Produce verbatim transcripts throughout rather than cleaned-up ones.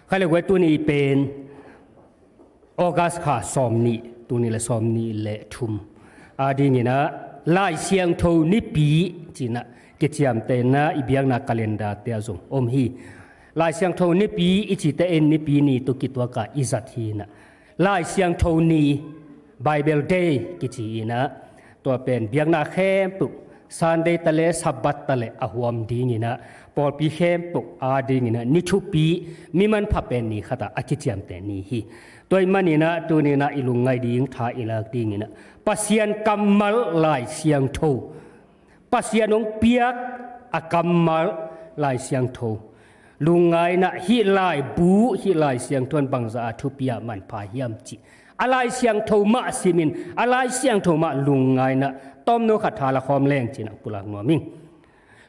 Kha le guai, tuni pen August kha sawmnih, tuni le sawmnih le thum a dinginah Lai Siangtho nipi cinah kiciamtehna i biakna calendar te ah zong om hi. Lai Siangtho nipi i cite in nipi ni tawh kituaka i zat hinah Lai Siangtho ni, Bible Day kici inah, tua pen biakna khempeuh, Sunday ta le Sabbath ta le a huam dinginah pawlpi khempeuh a dinginah ni thupi, mi manpha pen ni khatah a kiciamteh ni hi. Tua ih maninah tuninah i lungngaih ding tha i lak dinginah Pasian kammal Lai Siangtho, Pasian hong piak a kammal Lai Siangtho lungngaihna, hih laibu, hih Lai Siangtho in bangzah a thupi a manpha hiam cih a Lai Siangtho mah simin a Lai Siangtho mah lungngaihna tomno khat tha la khawm leng cinah pulak nuam ing.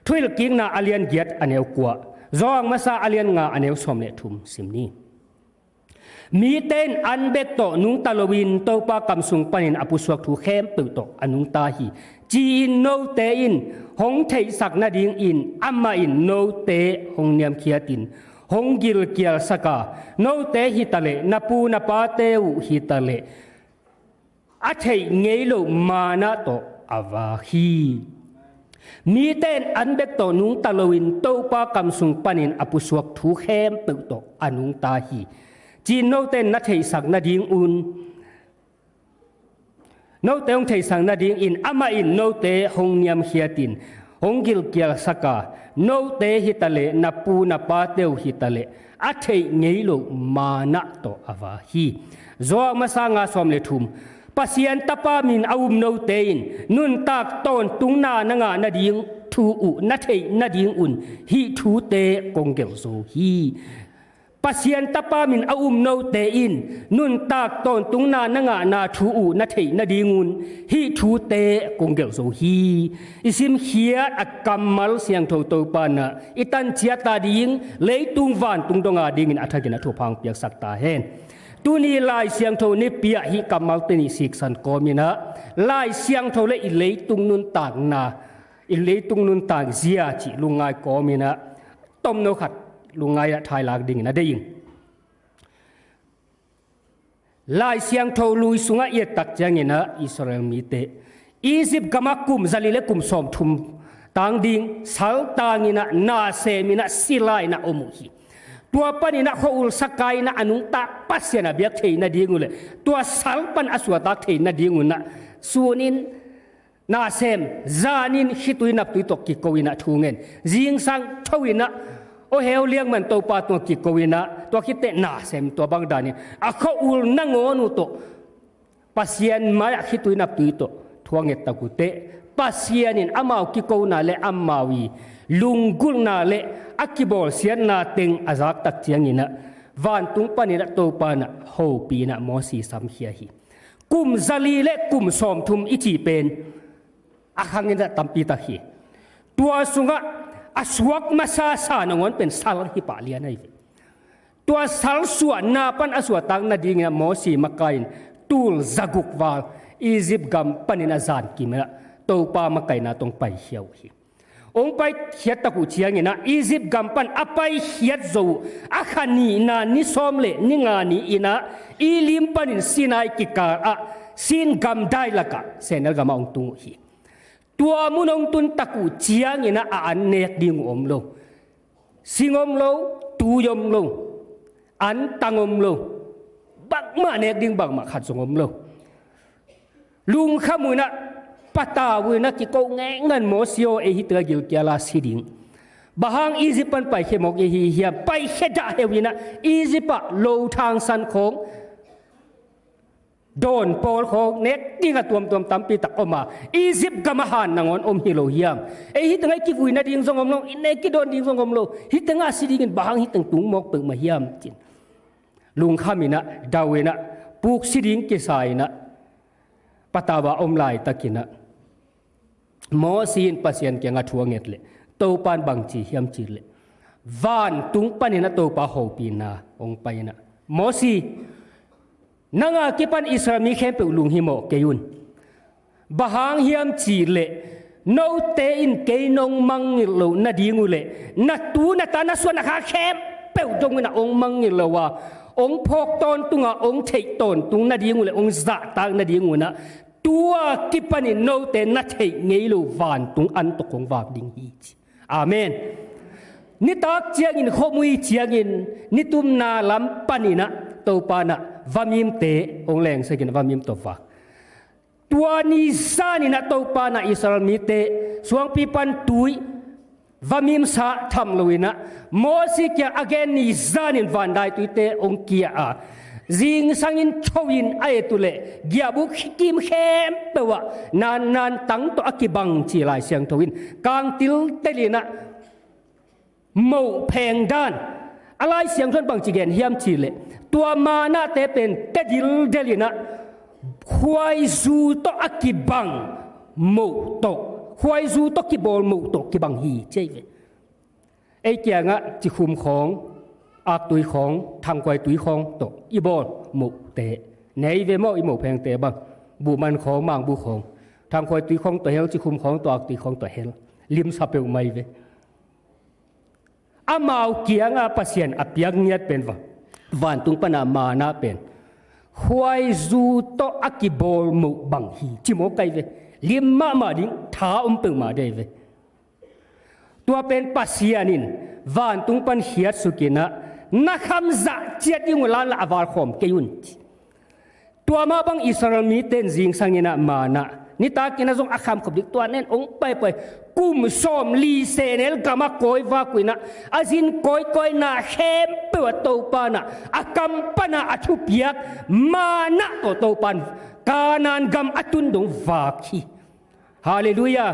Thuhilhkikna a lian giat a neu kua, Zawhang masa a lian nga a neu sawm le thum sim ni. Mite in an bek tawh nungta loin Topa kam sung panin a pusuak thu khempeuh tawh a nungta hi, ci-in note in hong theihsak nadingin amah in note hong niamkhiatin hong gilkialsak a, note hitaleh na pu na pate uh hitaleh a theih ngei loh manna tawh a vak hi. Mite in an bek tawh nungta loin Topa kam sung panin a pusuak thu khempeuh tawh a nungta hi, ci-in note in na theihsak nadingun, note hong theihsak nadingin amah in note hong niamkhiatin hong gilkialsak a, note hitaleh na pu na pate uh hitaleh a theih ngei loh manna tawh a vak hi. Zawhang masa nga sawm le thum. Pasian Tapa min a um note in nuntak tawntungna na ngah nading thu uh na theih nadingun hih thute kong gelh zo hi. Pasian Tapa min a um note in nuntak tawntungna na ngahna thu uh na theih nadingun hih thute kong gelh zo hi. I simkhiat a kammal siangtho Topa in ah i tanciat a ding, leitung vantung dong a dingin a thakin a thupha hong piaksak ta hen. Tuni Lai Siangtho nipi ah hih kammalte nih siksan kawmin ah Lai Siangtho le i leitung nuntakna, i leitung nuntak zia cih lungngai kawmin ah tomno khat lungngai ah tha i lak dingin a deih ing. Lai Siangtho lui sungah i et tak ciangin ah Israel mite Egypt gamah kum zali le kum sawmthum tang ding sal tangin ah, na semin ah, sila in ah om uh hi. Tua panin ah khua-ul saka in ah a nungta Pasian a biak theih nading uh le tua sal pan a suahtak theih nading un ah sunin na sem, zanin khitui naptui tawh kiko in ah thu ngen, zingsang tho in ah aw heu liangman Topa tungah kiko in ah, tua khit teh na sem, tua bang danin a khua-ul nangawn uh tawh Pasian mai-ah khitui naptui tawh thu a ngettak uh teh Pasian in amau kikona le amau i lunggulhna le a kibawlsiatna teng a zaktak ciangin ah vantung panin ah Topa in ah hopih in ah Mosi samkhia hi. Kum zali le kum sawmthum i cih pen a khangin ah tampi tak hi. Tua sungah a suak masa sa nangawn pen sal hi pah lian ahi ve. Tua sal suahna pan a suahtak nadingin ah Mosi makai in tul zaguk val Egypt gam panin a zankim in ah Topa makaihna tawh hong paikhia uh hi. Hong paikhiat tak uh ciangin ah Egypt gam pan a paikhiat zo uh a kha nihna ni sawm le ni nga ni-in ah Elim panin Sinai kikal ah Sin gamdai lakah Sehnel gamah hong tung uh hi. Tua mun hong tun tak uh ciangin ah a an nek ding uh om lo. Sing om lo, tui om lo, an tang om lo, bangmah nek ding bangmah khat zong om lo. Lungkham uh in ah patau uh in ah kiko ngeingai in, Mosi aw, ei hi tengah gilkial a si ding. Bang hang Egypt pan paikhia mawk i hi hiam? Paikhia dah heu in ah Egypt ah lo thangsan khawng, dawn pawl khawng nek ding a tuamtuam tampi tak om a, Egypt gam ah han nangawn om hi lo hiam? Ei hi tengah i kivui nading zong om lo, i nek i dawn ding zong om lo, hi tengah a si dingin bang hang hi teng tung mawk peuhmah hiam? Ci-in lungkham in ah, dau in ah, puk si ding kisa in ah patau a om laitakin ah Mosi in Pasian kiangah thu a nget leh Topa in bang ci hiam cih leh vantung panin ah Topa hopihna hong pai in ah, Mosi, nang a kipan Israel mi khempeuh lunghimawh kei un. Bang hang hiam cih leh note in kei nong mangngilh loh nading uh leh na tu na ta na suan na kha khempeuh khempeuh dong un ah hong mangngilh lo a, hong phawk tawntung a, hong theih tawntung nading uh le hong zahtak nading un ah, tua kipanin note na theih ngei lo vantung an tawh kong vak ding hi ci. Amen. Nitak ciangin, khuamui ciangin, nitumna lam panin ah Topa in ah vamimte hong lengsakin vamim tawh vak. Tua ni zanin ah Topa in ah Israel mite suangpi pan tui, vamim sa tham loin ah Mosi kiang a gen ni zanin vandaituite hong kia a, zingsangin tho in a et uh leh giahbuk kim khempeuh ah nannan tang tawh a kibang ci Lai Siangtho in kangtil telin ah moh pheng dan. A Lai Siangtho in bangci gen hiam cih leh, tua manate pen tedil delin ah khuaizu tawh a kibang moh tawh, khuaizu tawh kibawl moh tawh kibang hi ci hi ve. Ei kiangah Cikhum khawng, Aktui khawng, Thangkhuai tui khawng tawh i bawl mohte nei ve maw, i moh phengte bang, Buhman khawng, Mangbu khawng, Thangkhuai tui khawng tawh hel, Cikhum khawng tawh, Aktui khawng tawh hel, limsa peuhmah hi ve. Amau kiangah Pasian a piak ngiat pen va, vantung pan a manna pen khuaizu tawh a kibawl moh bang hi ci maw, kai ve. Lim mahmah ding, tha om peuhmah ding hi ve. Tua pen Pasian in vantung pan khiatsukin ah na kham zah ciat ding uh, lanla a valkhawm kei un ci. Tua mah bang Israel mite in zingsangin ah manna, nitakin ah zong a kham khop ding, tua nen hong paipai. Kum sawmli sehnel gamah kawivak uh in ah, a zin kawikawina khempeuh ah Topa in ah a kam pan a a thupiak manna tawh Topa in Kanaan gam a tun dong vak hi. Halleluiah.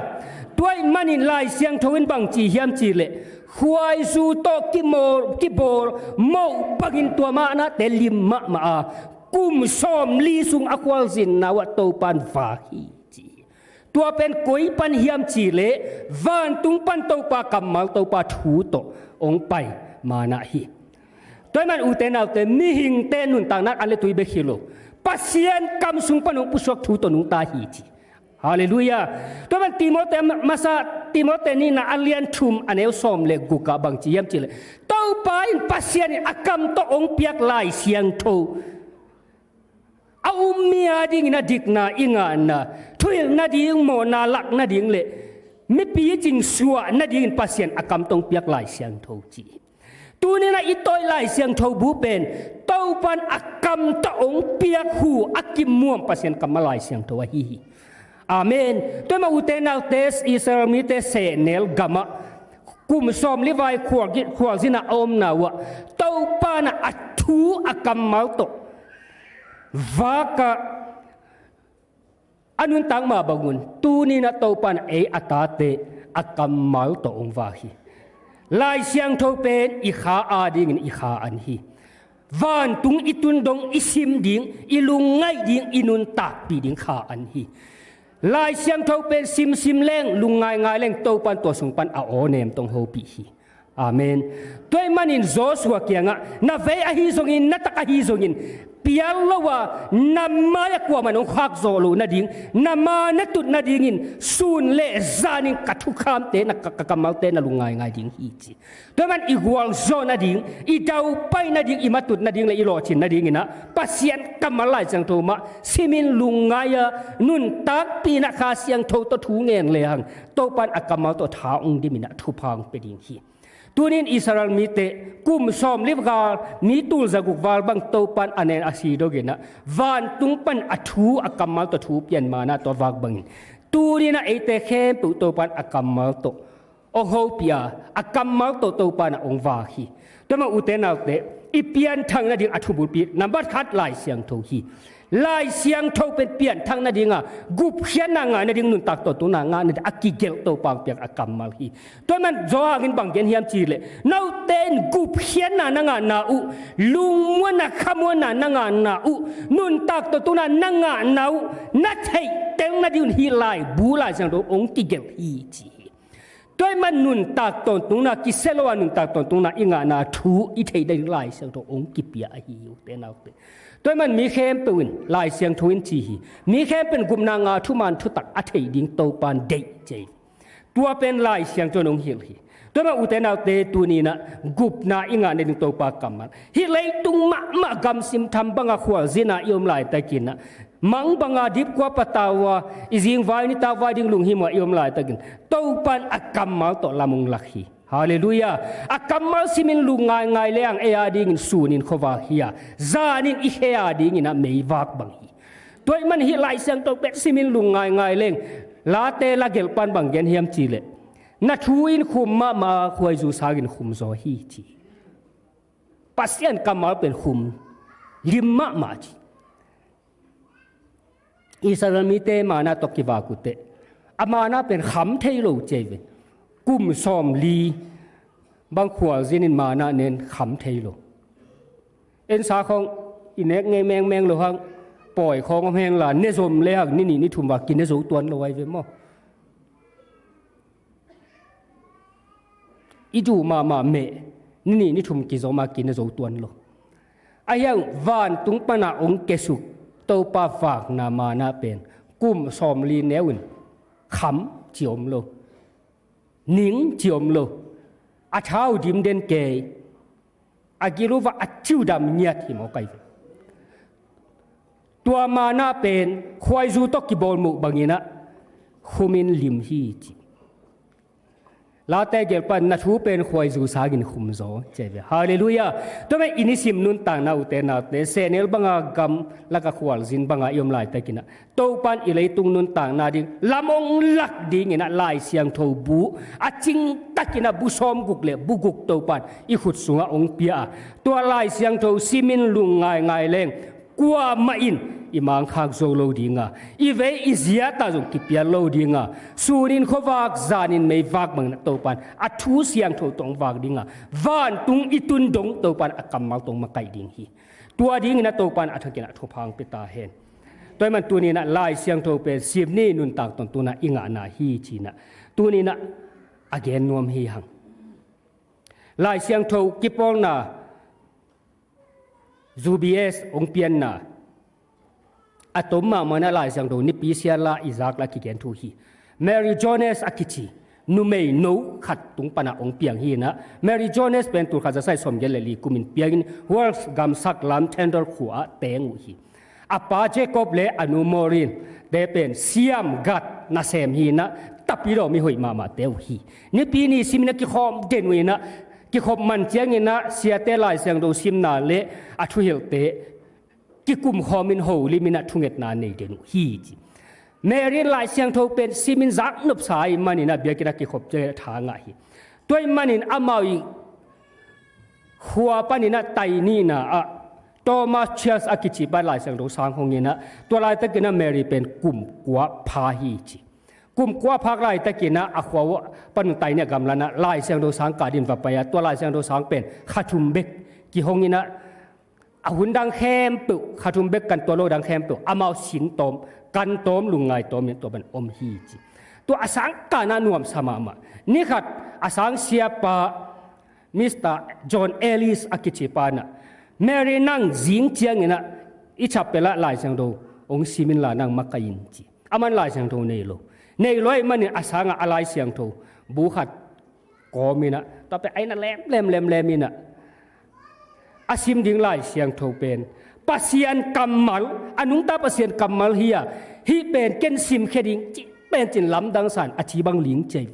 Tua ahih manin Lai Siangtho in bangci hiam cih leh, khuaizu tawh kimawl, kibawl moh bangin tua mahnate lim mahmah a, kum sawmli sung a khualzinna uh ah Topa in vak hi ci hi. Tua pen koi pan hiam cih leh, vantung pan Topa kammal, Topa thu tawh hong pai manna hi. Tua ahih man ute naute, mihingte nuntakna an le tui bek hi lo, Pasian kam sung pan hong pusuak thu tawh nungta hi ci. Halleluiah. Tua ahih man Timothy masa, Timothy nihna a lian thum a neu sawm le guk ah bangci hiam cih leh, Topa in, Pasian in a kam tawh hong piak Lai Siangtho a um mi a dingin a dikna i ngahna, thuhilh nading, mawhna lak nading le mi picing suah nadingin Pasian a kam tawh hong piak Lai Siangtho ci hi. Tuni-in ah i tawh Lai Siangtho bu pen Topa in a kam tawh hong piak hu a kimuam Pasian kammal Lai Siangtho ahi hi. Amen. Tua ahih man ute naute, Israel mite sehnel gamah kum sawmli vai khual, khualzin a omna uh ah Topa in ah a thu a kammal tawh vak a, a nuntak mah bangun tuni-in ah Topa in ei a tate a kammal tawh hong vak hi. Lai Siangtho pen i kha a dingin i kha an hi. Vantung i tun dong i sim ding, i lungngaih ding, i nuntakpih ding kha an hi. Lai Siangtho pen simsim leng, lungngaingai leng Topa in tua sung pan a aw nem tawh hong hopih hi. Amen. Tua ahih manin Joshua kiangah, na vei ahi zongin, na tak ahi zongin, pial lo a, na mai-ah kuamah in hong khak zawh loh nading, na ma na tut nadingin sun le zanin ka thukhamte, na ka, ka kammalte na lungngaingai ding hi ci. Tua ahih man i gualzawh nading, i daupai nading, i matut nading le i lawhcin nadingin ah Pasian kammal Lai Siangtho mah simin lungngai a, nuntakpih in ah Kha Siangtho tawh thu ngen lehang Topa in a kammal tawh tha hong dimin ah thupha hong pia ding hi. Tuni-in Israel mite kum sawmli gal, mi tul zaguk val bang Topa in a nen a si dongin ah vantung pan a thu a kammal tawh thu pian manna tawh vak bangin, tuni-in ah eite khempeuh Topa in a kammal tawh hong hopih a, a kammal tawh Topa in ah hong vak hi. Tua ahih man ute naute, i pianthak nading a thubulpi nambat khat Lai Siangtho hi. Lai Siangtho pen pianthak nading a, gupkhiatna ngah nading, nuntak tawntungna ngah nading a kigelh Topa hong piak a kammal hi. Tua ahih man Johan in bang gen hiam cih leh, note in gupkhiatna na ngahna uh, lungmuanna khamuanna na ngahna uh, nuntak tawntungna na ngahna uh, na theihtel nading un hih laibu Lai Siangtho hong kigelh hi ci hi. Tua ahih man nuntak tawntungna, kisia lo a nuntak tawntungna i ngahna thu i theih nading Lai Siangtho hong kipia ahi hi ute naute. Tua ahih man mi khempeuh in Lai Siangtho in ci hi. Mi khempeuh in gupna ngah, thuman thutak a theih ding Topa in deih ci hi. Tua pen Lai Siangtho in hong hilh hi. Tua mah ute naute, tuni-in ah gupna i ngah nading Topa kammal. Hih leitung mahmah gamsim tham banga khualzin a i om laitakin ah, mang banga dipkua patau a, i zingvai nitak vai ding lunghimawh a i om laitakin, Topa in a kammal tawh lam hong lak hi. Halleluiah. A kammal simin lung ngaingai leng ei a dingin sunin khuavak hi a, zanin i khe a dingin ah meivak bang hi. Tua ahih manin hih Lai Siangtho pen simin lung ngaingai leng, Late lagelh pan bang gen hiam cih leh, na thu in khum mahmah a, khuaizu sangin khum zaw hi, ci. Pasian kammal pen khum lim mahmah, ci. Israel mite manna tawh kivak uh teh, a manna pen kham thei lo, ci hi ve. Kum sawmli bang khualzinin manna ne in kham thei lo. En sa khawng i nek ngei mengmeng lo hang, pawi khawng om hen la, ne zom le hang ni nih ni thum va kine zo tuan lo ahi ve maw. I duh mahmah meh, ni nih ni thum kizom a kine zo tuan lo. Ahi hang vantung pana hong kiasuk Topa vakna manna pen kum sawmli ne un, kham ci om lo, ning ci om lo, a thau dim den kei, a gil uh va a ciu dam ngiat hi mawk ahi ve. Tua manna pen khuaizu tawh kibawl muh bangin ah khumin lim hi, ci. Late gelh pan na thu pen khuaizu sangin khum zaw, ci hi ve. Halleluiah. Tua mah i nisim nuntakna ute naute, sehnel banga gam laka khualzin banga i om laitakin ah, Topa in i leitung nuntakna ding lam hong lak dingin ah Lai Siangtho bu a cingtakin ah bu sawmguk le bu guk Topa in i khut sungah hong pia a, tua Lai Siangtho simin lung ngaingai leng, kuamah in i mangkhak zo lo ding a, i vei i ziat ah zong kipial lo ding a, sunin khuavak zanin meivak bangin ah Topa in a thu siangtho tawh hong vak ding a, vantung i tun dong Topa in a kammal tawh hong makaih ding hi. Tua dingin ah Topa in a thakin ah thupha hong pia ta hen. Tua ahih manin tuni-in ah Lai Siangtho pen sim ni nuntak tawntungna i ngahna hi, ci-in ah tuni-in ah a gen nuam hi hang. Lai Siangtho kipawlna, U B S hong pianna, a tom mahmah in ah Lai Siangtho Nipi Siala i zak la kigen thu hi. Mary Jones a kici numeino khat tung pana hong piang hi-in ah, Mary Jones pen tulkhat za sagih sawmgiat le li kumin piangin Wales gam saklam Tendal khua-ah teng uh hi. A pa Jacob le a nu Maureen te pen siamgat nasem hi-in ah, tapidaw mi hoih mahmahte uh hi. Nipi ni simin ah kikhawm den uh hi-in ah, kikhop man ciangin ah siate Lai Siangtho simna le a thuhilhte kikum khawmin holimin ah thungetna nei den uh hi, ci. Mary in Lai Siangtho pen simin zaknopsa ahih manin ah biakinn ah kikhop ciangin ah tha ngah hi. Tua ahih manin amau i khua panin ah tai nihna ah Thomas Challis a kici pa in Lai Siangtho sang hong in ah, tua laitakin ah Mary pen kum kua pha hi, ci. Kum kua phak laitakin ah a khua uh panun tai nih a gamla-in ah Lai Siangtho sang kah dingin va pai a, tua Lai Siangtho sang pen kha thum bek kihong in ah, a hun dang khempeuh, kha thum bek kan tuah lo dang khempeuh amau sin tawm, kan tawm, lungngai tawmin tua pan om hi, ci. Tua a sang kahna nuamsa mahmah. Ni khat a sang siapa Mister John Ellis a kici pa in ah, Mary, nang zing ciangin ah i chapel ah Lai Siangtho hong sim inla nang makaih in, ci. Aman Lai Siangtho nei lo. Nei lo ahih manin a sangah a Lai Siangtho bu khat kawm in ah, tua pen a inn ah lem lem lem lem in ah, a sim ding Lai Siangtho pen Pasian kammal, a nungta Pasian kammal hi a, hih pen ken simkhia ding, cih pen cin lamdang sa in a ci bang ling ci hi.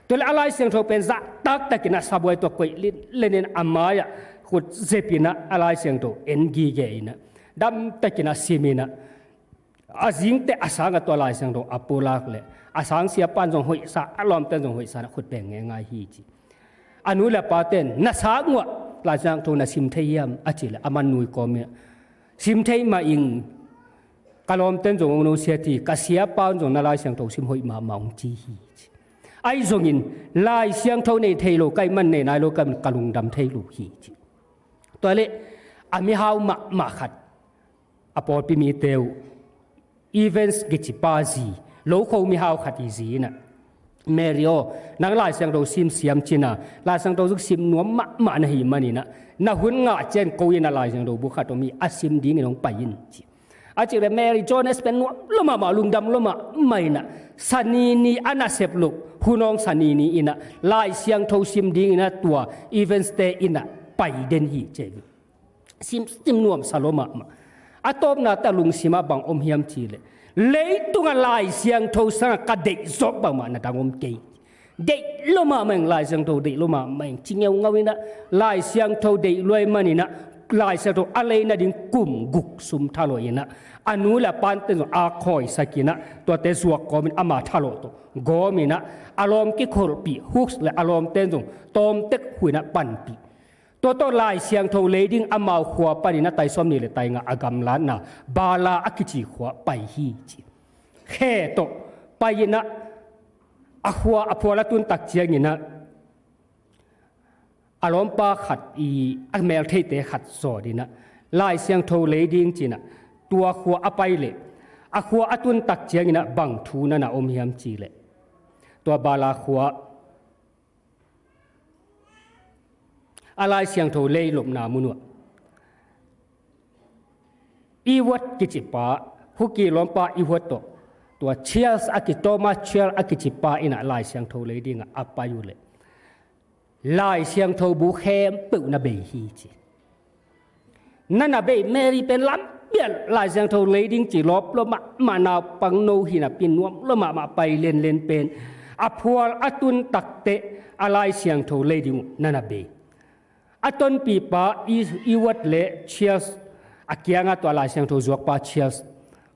Tua leh a Lai Siangtho pen zahtaktakin ah sabuai tawh koih linlen in a mai-ah khut zep in ah a Lai Siangtho en gige in ah, damtakin ah sim in ah, a zingteh a sangah tua Lai Siangtho a pulak leh a sang siapa in zong hoihsa, a lawmte in zong hoihsa in ah khut beng ngeingai hi, ci. A nu le a pate in, na sang uah Lai Siangtho na sim thei hiam, a cih leh aman nu i kawm in ah, sim thei mah ing, ka lawmte in zong hong nusiat hi, ka siapa in zong na Lai Siangtho sim hoih mahmah hong ci hi, ci. Ahi zongin Lai Siangtho nei thei lo ka hih man, nei nai lo ka hih man ka lungdam thei lo hi, ci. Tua leh a mihau mahmah khat, a pawlpi mite uh, Evans kici pa zi, lokho mihau khat i zi in ah, Mary aw, nang Lai Siangtho sim siam cin a, Lai Siangtho zong sim nuam mahmah na hih manin ah, na hun ngah ciang ko in ah Lai Siangtho bu khat om hi, a sim dingin hong pai in, ci. A cih leh Mary Jones pen nuam lua mahmah, lungdam lua mahmah in ah, Sani ni a nasep loh, hunawng Sani ni in ah Lai Siangtho sim ding in ah tua Evansville in ah pai den hi ci. Sim, sim nuamsa lua mahmah. A tawpna teh a lungsim ah bang om hiam cih leh, leitungah Lai Siangtho sangah ka deih zawk bangmah na dang om kei. Deih lua mahmah ing, Lai Siangtho deih lua mahmah ing, ci ngeungau in ah, Lai Siangtho deih lua ahih manin ah, Lai Siangtho a lei nading kum guk sum thalawh in ah, a nu leh a pa'n ten zong a khawisak in ah, tuate zuak kawmin ama thalawh tawh gawm in ah, a lawm kikholhpih Hooks leh a lawmte'n zong tawmtek huh in ah panpih. Tua tawh Lai Siangtho lei ding amau khua panin ah tai sawmnih leh tai nga a gamlatna Bala a kici khua pai hi ci. Khe tawh pai in ah, a khua a phual a tun tak ciangin ah, a lawmpa khat i, a meltheite khat zawt in ah, Lai Siangtho lei ding ci in ah, tua khua a pai leh, a khua a tun tak ciangin ah bang thu na na om hiam cih leh, tua Bala khua a Lai Siangtho lei lopna mun uah Edward kici pa, Hooks lawmpa Edward tawh, tua Charles a kici, Thomas Charles a kici pa in ah Lai Siangtho lei dingah a pai uh leh, Lai Siangtho bu khempeuh na bei hi ci. Na na bei, Mary pen lampi ah Lai Siangtho lei ding ci lawp lua mahmah, naupang no hi napi-in nuam lua mahmah, pai lenlen pen, a phual a tun tak teh a Lai Siangtho lei ding uh na na bei. A tonpih pa Edward leh Charles a kiangah tua Lai Siangtho zuak pa Charles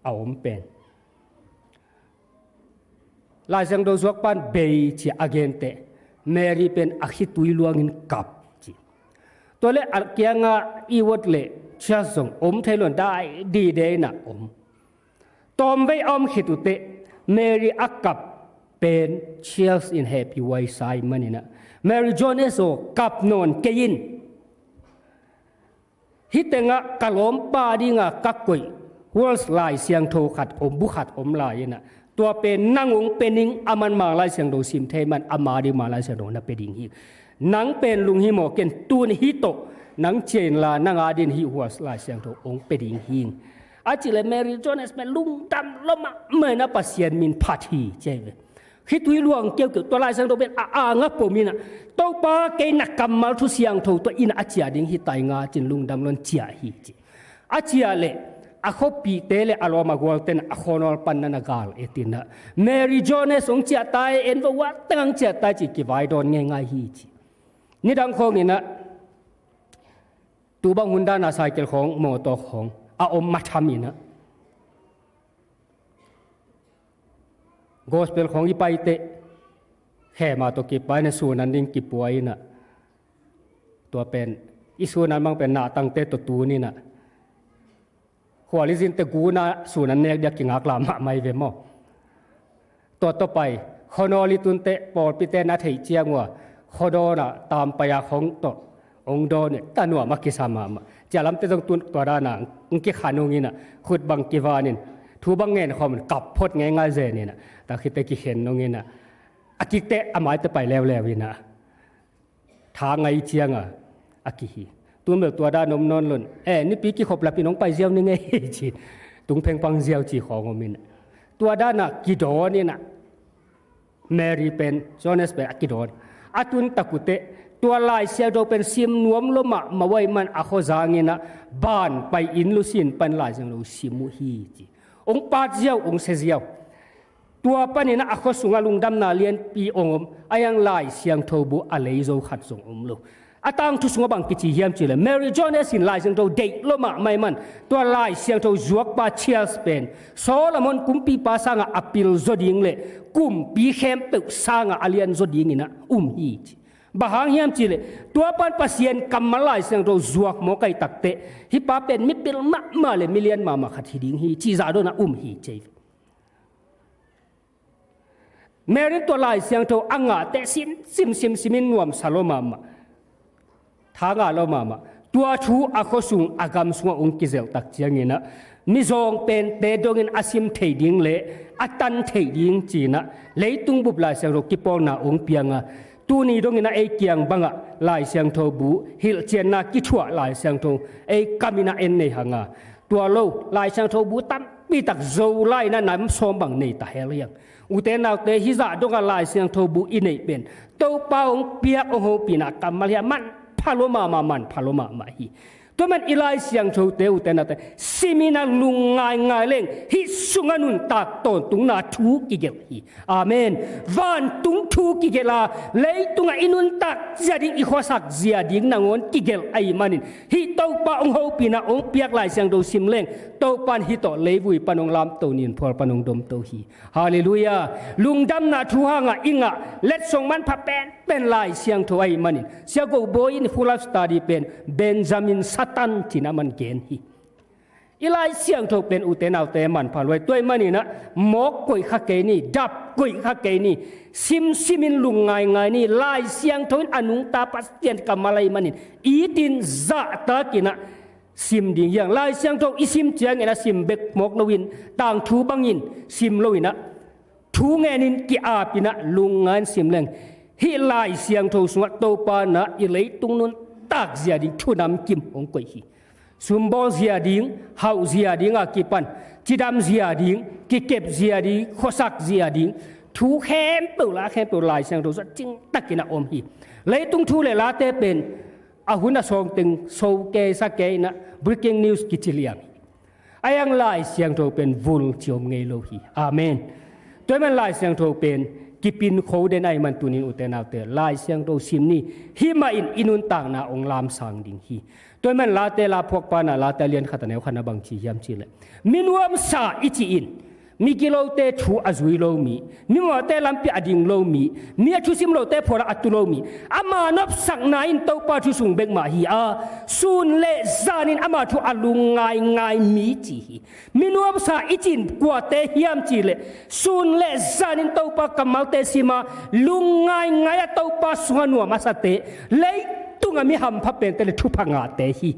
a om pen, Lai Siangtho zuak pa'n bei ci a gen teh, Mary pen a khitui luangin kap ci. Tua leh a kiangah Edward leh Charles zong om thei lo-in dai dide in ah om. Tawmvei a om khit uh teh, Mary a kap pen Charles in hehpih huai sa ahih manin ah, Mary Jones aw, kap nawn kei in. Hih tengah ka lawmpa dingah ka koih Hooks Lai Siangtho khat om, bu khat om lai in ah, tua pen nang hong pia ning, aman Mang Lai Siangtho sim thei man, ama ding Mang Lai Siangtho na pia ding hi. Nang pen lunghimawh ken, tun hih tawh nang ciah inla, nang a dingin hih Hooks Lai Siangtho hong pia ding hi. A cih leh Mary Jones pen lungdam lua mahmah in ah Pasian min phat hi ci ahi ve. Khitui luang keukeu, tua Lai Siangtho pen a angah pom in ah, Topa, kei na kammal thu siangtho tawh in ah a ciah ding hi tai nga ci-in lungdam lua-in ciah hi ci. A ciah leh a khuapihte leh a lawm a gualte'n a khuanawl pan na na gal et in ah, Mary Jones hong ciah tai, en vo, a teng hong ciah tai ci-in kivaidawn ngeingai hi ci. Nidang khawng in ah, tu bang hun dan a cycle khawng, mawtaw khawng a om ma tham in ah, gospel khawng i pai teh, khe mah tawh kipai in ah, sun an ding kipua in ah, tua pen, i sun an mang pen nahtangte tawh tun in ah, khual i zin teh gun ah sun an nek ding a kingaklah mahmah hi ve maw. Tua tawh pai, khuanawl i tun teh, pawlpite'n a theih ciang uh a, khuadawn ah tampai a khawng tawh hong dawn in, ta nuam a kisa mahmah. Ciah lamte zong tun tua dan a hong kikhan ung in ah, khut bang kivan in, thu bang ngen khawm in, kap phot ngeingai zen in ah, ta khit teh kikhen ung in ah, a kik teh a mai teh pai leuleu in ah, tha ngai ciang a, a kihi. Tun bel tua dan om nawn lo-in, eh, nipi kikhop lap in hong pai ziau ning ei ci, tung phengphang ziau ci khawng om in ah, tua dan a kidawn in ah, Mary pen, Jones pen a kidawn. A tun tak uh teh, tua Lai Siangtho pen sim nuam lua mahmah uh ahih man a khuazang in ah, ban pai inn lusin pan Lai Siangtho sim uh hi ci. Hong pat ziau, hong sia ziau. Tua panin ah a khua sungah lungdamna lianpi hong om, a hiang Lai Siangtho bu a lei zo khat zong om lo. A tangthu sungah bang kici hiam cih leh, Mary Jones in Lai Siangtho deih lua mahmah ahih man, tua Lai Siangtho zuakpa Charles pen Solomon kumpipa sangah a pil zaw ding leh kumpi khempeuh sangah a lian zaw dingin ah um hi ci. Bang hang hiam cih leh, tua pan Pasian kammal Lai Siangtho zuak mawk ahih tak teh, hih pa pen mipil mahmah leh milian mahmah khat hi ding hi ci zah dawn ah um hi ci. Mary in tua Lai Siangtho a ngah teh sim, sim, sim, sim in nuamsa lua mahmah. Tha ngah lua mahmah. Tua thu a khua sung a gam sungah hong kizelh tak ciangin ah, mizawng pente dongin a sim thei ding leh a tan thei ding ci-in ah, leitung bup Lai Siangtho kipawlna hong piang a, tuni dongin ah ei kiang bangah Lai Siangtho bu hilhcianna kithuah Lai Siangtho ei kam in ah en nei hang a, Tua lo, Lai Siangtho bu tampi tak Zolai in a nam sawm bang nei ta hel hiang. Ute naute, hih zah dongah Lai Siangtho bu i neih pen Topa hong piak hong hopihna kammal hi a, manpha lua mahmah, manpha lua mahmah hi. Tua man i Lai Siangthote, ute naute, sim in a lungngaingai leng hih sungah nuntak tawntungna thu kigelh hi. Amen. Vantung thu kigelh a, leitungah i nuntak zia ding, i khuasak zia ding nangawn kigelh ahih manin, hih Topa hong hopihna hong piak Lai Siangtho sim leng, Topa in hih tawh leivui pan hong lamto, ninphual pan hong domto hi. Halleluiah. Lungdamna thu hangah i ngah letsong manpha penpen Lai Siangtho ahih manin, Sia Go Bawi in full life study pen Benjamin Satan ci-in a man gen hi. I Lai Siangtho pen, ute naute, manpha lua hi. Tua ahih manin a, mawk koih kha kei ni, dap koih kha kei ni, simsim in lungngaingai ni. Lai Siangtho in a nungta Pasian kammal ahih manin, itin zahtakin a sim ding hiang. Lai Siangtho i sim ciangin a sim bek mawk loin, tangthu bangin sim loin a, thu ngenin ki-apin a, lungngai in sim leng, hih Lai Siangtho sungah Topa in a i leitung nuntak zia ding thu namkim hong koih hi. Sumbawl zia ding, hauh zia ding a kipan, cidam zia ding, kikep zia ding, khuasak zia ding, thu khempeuh, la khempeuh Lai Siangtho sungah cingtakin a om hi. Leitung thu le late pen a hun a sawng teng so kei sa kei in a, breaking news kici liang hi. Ahih hang Lai Siangtho pen vul ci om ngei lo hi. Amen. Tua ahih man Lai Siangtho pen kipin kho den ahih man, tuni-in, ute naute, Lai Siangtho sim ni. Hih mah in i nuntakna hong lamsang ding hi. Tua ahih man Late la phuakpa in a, Late a lian khat a neu khat in a bang ci hiam cih leh, mi nuamsa i cih in, mi gilote thu a zui lo mi, mimawhte lampi a ding lo mi, mi a thusim lote phualah a tu lo mi, ama nopsakna in Topa thu sung bek mah hi a, sun le zanin ama thu a lungngaingai mi ci hi. Mi nuamsa i cih in kuate hiam cih leh, sun le zanin Topa kammalte sim a, lungngaingai a Topa sungah nuam a sate, leitungah mi hampha pente le thupha ngahte hi.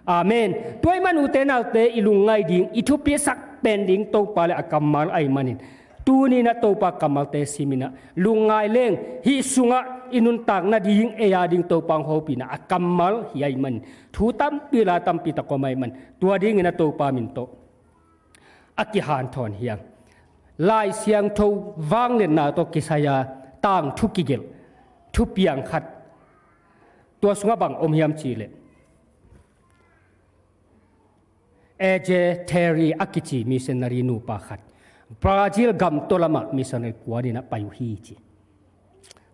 Amen. Tua ahih man, ute naute, i lungngai ding, i thupisak pen ding Topa le a kammal ahih manin, tuni-in a Topa kammalte sim in a, lungngai leng hih sungah i nuntak nading, ei a ding Topa hong hopihna a kammal hi ahih manin, thu tampi, la tampi tak om ahih manin, tua dingin a Topa min tawh a kihanthawn hiang. Lai Siangtho vangliatna tawh kisai a tangthu kigelh thupiang khat tua sungah bang om hiam cih leh, A J Terry a kici missionary nupa khat, Brazil gam tawh lamah missionary kuan in a pai uh hi ci.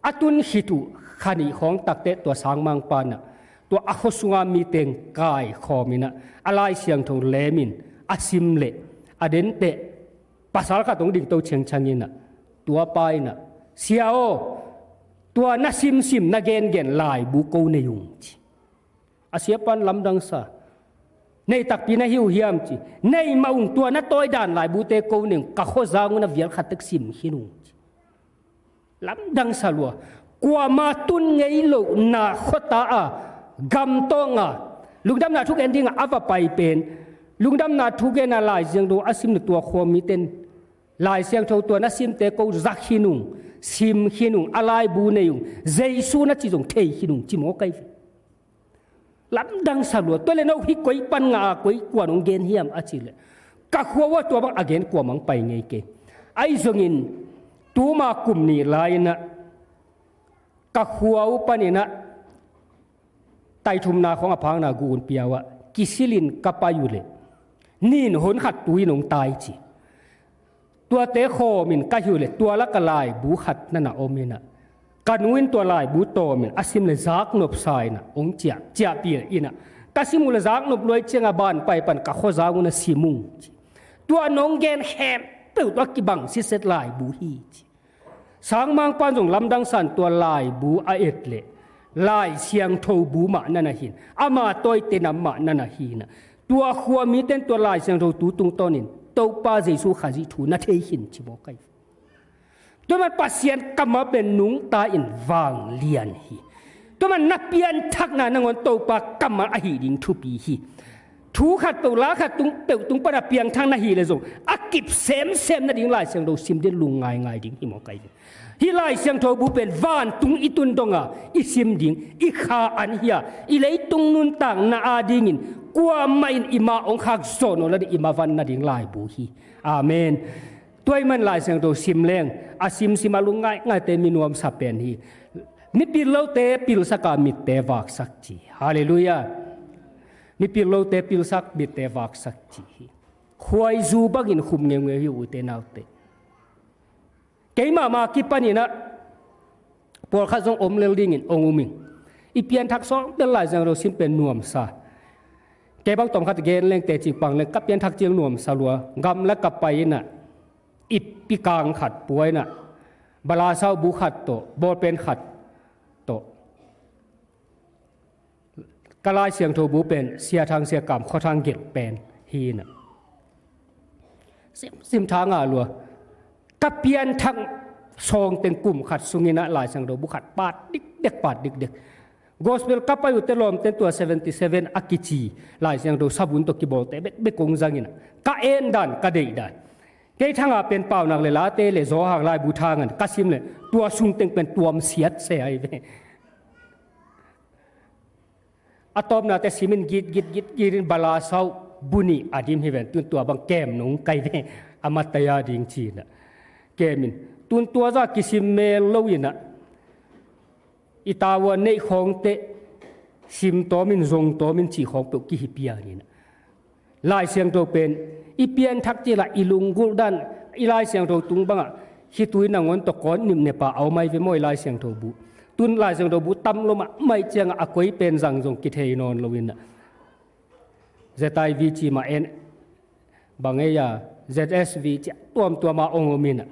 A tun khit uh kha nih khawng takteh tua sangmangpa in a, tua a khua sunga mi teng kaikhawm in a, a Lai Siangtho lemin a sim leh, a denteh pasal khat hong dingto ciangciang in a, tua pa in a, "Sia aw, tua na simsim, na gengen laibu ko nei ung," ci. A siapa in lamdang sa, "Nei takpi na hi uh hiam?" ci. "Nei mah ung, tua na tawidan laibute ko nei ung, ka khuazang un a vial khat tek sim khin ung," ci. Lamdang sa lua. Kuamah tun ngei lohna khuata a, gamtawng a, lungdamna thugen dingah a va pai pen, lungdamna thugen a Lai Siangtho a sim leh tua khua mite in, "Lai Siangtho tua na simte ko za khin ung, sim khin ung, a laibu nei ung, Jesu na cih zong thei khin ung," ci mawk ahi ve. Lamdang sa lua. "Tua leh no hih koi pan ngah a, koi kuan hong gen hiam?" a cih leh, "Ka khua uh ah tua bang a gen kuamah hong pai ngei kei. Ahi zongin tuma kum nih lai-in ah ka khua uh panin ah taithumna khawng a phakna gu un piau ah kisilin ka pai uh leh nin honkhat tui in hong tai," ci. "Tuate khawmin ka hi uh leh tua lakah laibu khat na na om in ah, ka nu in tua laibu tawmin a sim leh zaknop sa in ah hong ciah, ciahpih in ah, ka sim uh leh zaknop luai ciangah banpai pan ka khuazang un ah sim ung," ci. "Tua nong gen khempeuh tua kibang sitset laibu hi," ci. Sangmangpa in zong lamdang sa in tua laibu a et leh Lai Siangtho bu mah na na hi in, ama tawite nam mah na na hi in ah, tua khua mite in tua Lai Siangtho tu tungtawnin Topa Jesu Khazih thu na thei khin, ci mawk ahi. Tua man Pasian kammal pen nungta in vanglian hi. Tua man na pianthakna nangawn Topa kammal ahih ding thupi hi. Thu khat peuh, la khat tung peuh tung pan a piangthak na hih leh zong a kip semsem nading Lai Siangtho sim ding, lungngaingai ding hi mawk ahi. Hih Lai Siangtho bu pen vantung i tun dongah i sim ding, i kha an hi a, i leitung nuntakna adingin Kuamah in i ma hong khak zawh nawn lo ding, i ma van nading laibu hi. Amen. Tua ahih man Lai Siangtho sim leng, a simsim a lungngaih ngaihte'n mi nuamsa pen hi. Mipil lote pilsak a, mitte vaksak ci. Halleluiah. Mipil lote pilsak, mitte vaksak ci hi. Khuaizu bangin khum ngeungeu hi, ute naute. Keimah mah kipanin ah pawlkhat zong om lel dingin hong um ing. I pianthak sawng bel Lai Siangtho sim pen nuamsa. Kei bang tawmkhat gen leng, teci pang leng, ka pianthak ciang nuamsa lua. Gamla ka pai-in ah, ip i kang khat pua-in ah, balasau bu khat tawh, bawlpen khat tawh, ka Lai Siangtho bu pen Sia Thang, Sia Kam Khua Thang gelh pen hi-in ah, sim, sim tha ngah lua. Ka pianthak sawng teng kum khat sungin ah Lai Siangtho bu khat pat dikdek, pat dikdek. Gospel ka pai uh teh lawmten tua seventy seven a kici Lai Siangtho sabun tawh kibawlte bekbek kong zangin ah, ka en dan, ka deih dan, kei thangah pen Paunak le Late le Zawhang laibu thangan ka sim leh, tua sung teng pen tuam siat se ahi ve. A tawpna teh simin git, git, git, git in balasau bu nih a dim hi ven, tun tua bang kem nong kai ve, a matai a ding ci-in ah. Kemin tun tua zah kisim mel lo-in ah, i tavuan neih khawng teh sim tawmin, zong tawmin cih khawng peuh kihi pian-in ah, Lai Siangtho pen i pianthak cil ah i lunggulh dan, i Lai Siangtho tung bangah khitui nangawn tawh kawn nipnep a om ahi ve maw, i Lai Siangtho bu. Tun Lai Siangtho bu tam lo mahmah ahih ciangah a koi pen zang zong kithei nawn lo-in ah, Z I V ci mah en, bang ei a, Z S V ci, tuamtuam a hong om-in ah,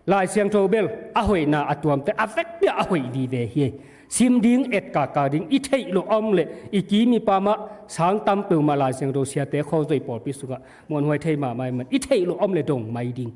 Lai Siangtho bel a hoihna a tuamte a vekpi-a a hoih vive hi. Sim ding, et kaka ding, i theih loh a om leh, i ki i mipa mah sang tam peuhmah Lai Siangtho siate khawzoi pawlpi sungah muanhuai thei mahmah ahih man, i theih loh a om leh dong mai ding.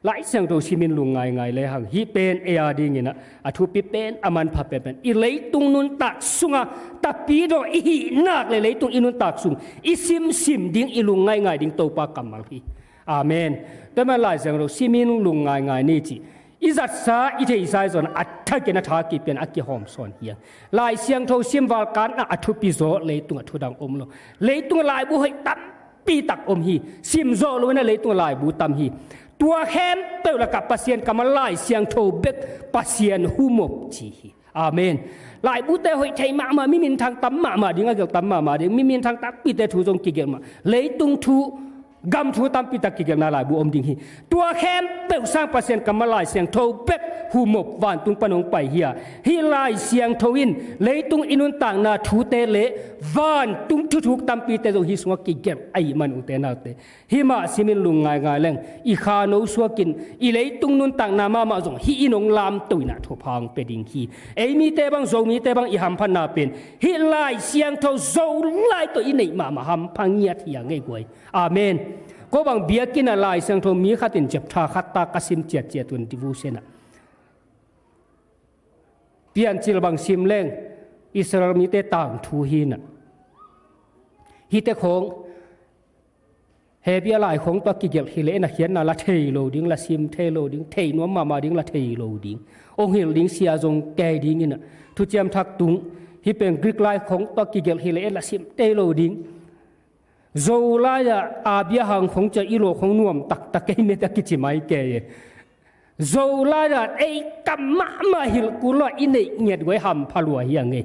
Lai Siangtho simin lungngaingai lehang, hih pen ei a dingin ah a thupi pen, a manpha penpen, i leitung nuntak sungah Tapidaw i hih nak leh leitung i nuntak sung i simsim ding, i lungngaingai ding Topa kammal hi. Amen. Tua ahih man Lai Siangtho simin lungngaingai ni ci. I zatsa, i theihsa hi zong a thakin a tha kipia-in a kihawm sawn hi hang. Lai Siangtho sim val, kanna a thupi zaw leitungah thudang om lo. Leitungah laibu hoih tampi tak om hi. Sim zawh lo-in ah leitungah laibu tam hi. Tua khempeuh lakah Pasian kammal Lai Siangtho bek Pasian humop ci hi. Amen. Laibute hoih thei mahmah, mi minthang tam mahmah ding, a gelh tam mahmah ding, mi minthang tampite thu zong kigelh mah. Leitung thu, gam thu tampi tak kigelhna laibu om ding hi. Tua khempeuh sang Pasian kammal Lai Siangtho bek humop vantung pan hong pai hi a, hih Lai Siangtho in leitung i nuntakna thute le vantung thuthuk tampite zong hih sungah kigelh ahih man, ute naute, hih mah simin lungngaingai leng, i kha no suakin, i leitung nuntakna mahmah zong hih in hong lamto-in ah thupha hong pia ding hi. Ei mite bang, Zomite bang i hamphatna pen hih Lai Siangtho Zolai tawh i neih mahmah hampha ngiat hi a ngei guai. Amen. Ko bang biakinn ah Lai Siangtho mi khat in chapter khat tak a sim ciatciat un, devotion ah, Piancil bang sim leng, Israel mite tangthu hi-in ah, hihte khawng, Hebru lai khawng tawh kigelh hi leh, na khiatna la thei lo ding, la sim thei lo ding, thei nuam mahmah ding, la thei lo ding. Hong hilh ding sia zong kei ding in ah, Thuciam Thak tung, hih pen Greek lai khawng tawh kigelh hi leh, la sim thei lo ding. Zolai-ah Abraham khawng ciang i lawh khawng nuam taktak kei mete a kici mai kei e. Zolai-ah ei kam mahmah hilh kul lo-a i neih ngiat guai hampha lua hi a ngei.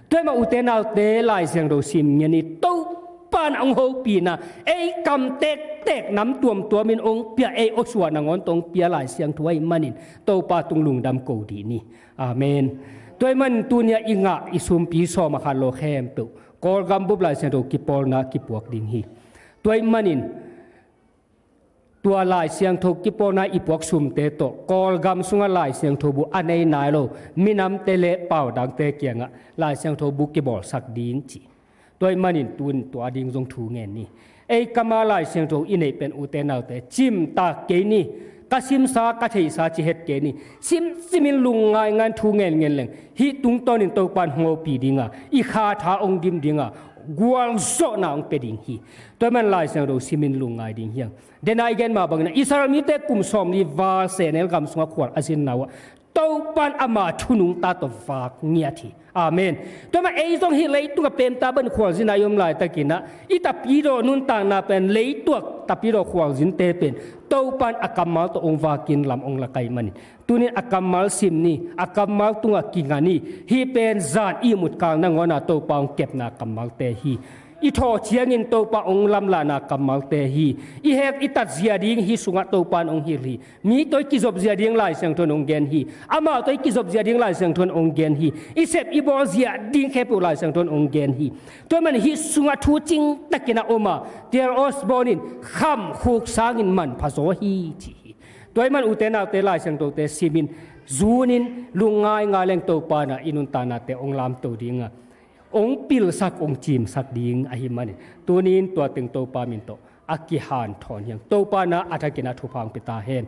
Tua ahih mah ute naute, Lai Siangtho sim ngiat ni. Topa in hong hopihna, ei kam tektek nam tuamtuamin hong pia, ei awsuah nangawn tawh hong pia Lai Siangtho ahih manin Topa tung lungdam ko dih ni. Amen. Tua ahih manin tuni-ah i ngah i sumpi sawm a khat lo khempeuh Kawlgam bup Lai Siangtho kipawlna kipuak ding hi. Tua ahih manin tua Lai Siangtho kipawlna i puak sumte tawh Kawlgam sungah Lai Siangtho bu a nei nai lo minamte le paudangte kiangah Lai Siangtho bu kibawlsak ding ci. Tua ahih manin tun tua ding zong thu ngen ni. Ei kam a Lai Siangtho i neih pen ute naute, cimtak kei ni. Ka simsa, ka theihsa ci het kei ni. Simsimin lungngaingai thu ngen ngen leng, hih tungtawnin Topa in hong hopih ding a, i kha tha hong dim ding a, gualzawhna hong pia ding hi. Tua ahih man Lai Siangtho simin lungngai ding hi hang. Denai gen mah bangin ah Israel mite kum sawmli val sehnel gam sungah khual a zinna uh ah, Topan ama thu nungta tawh vak ngiat hi. Amen. Tua mah ei zong hih leitung a pemta bang khualzin a i om laitakin ah i tapidawh nuntakna pen leituak tapidawh khualzinte pen Topan a kammal tawh hong vakin lam hong lak ahih manin, tunin a kammal sim ni, a kammal tungah kinga ni. Hih pen zan ihmut kal nangawn a Topa hong kepna kammalte hi. I thawh ciangin Topa hong lamlahna kammalte hi. I hek i tat zia ding hih sungah Topan hong hilh hi. Mi tawh i kizop zia ding Lai Siangtho in hong gen hi. Amau tawh i kizop zia ding Lai Siangtho in hong gen hi. I sep i bawl zia ding khempeuh Lai Siangtho in hong gen hi. Tua ahih manin hih sungah thu cingtakin a om a, T. L. Osborne in khamkhuk sangin manpha zaw hi ci hi. Tua ahih manin ute naute Lai Siangthote simin zunin lungngaingai leng Topa in ah i nuntaknate hong lamto ding a, hong pilsak, hong cimsak ding ahih manin, tunin tua teng Topa min tawh a kihanthawn hi hang. Topa in ah a thakin ah thupha hong pia ta hen.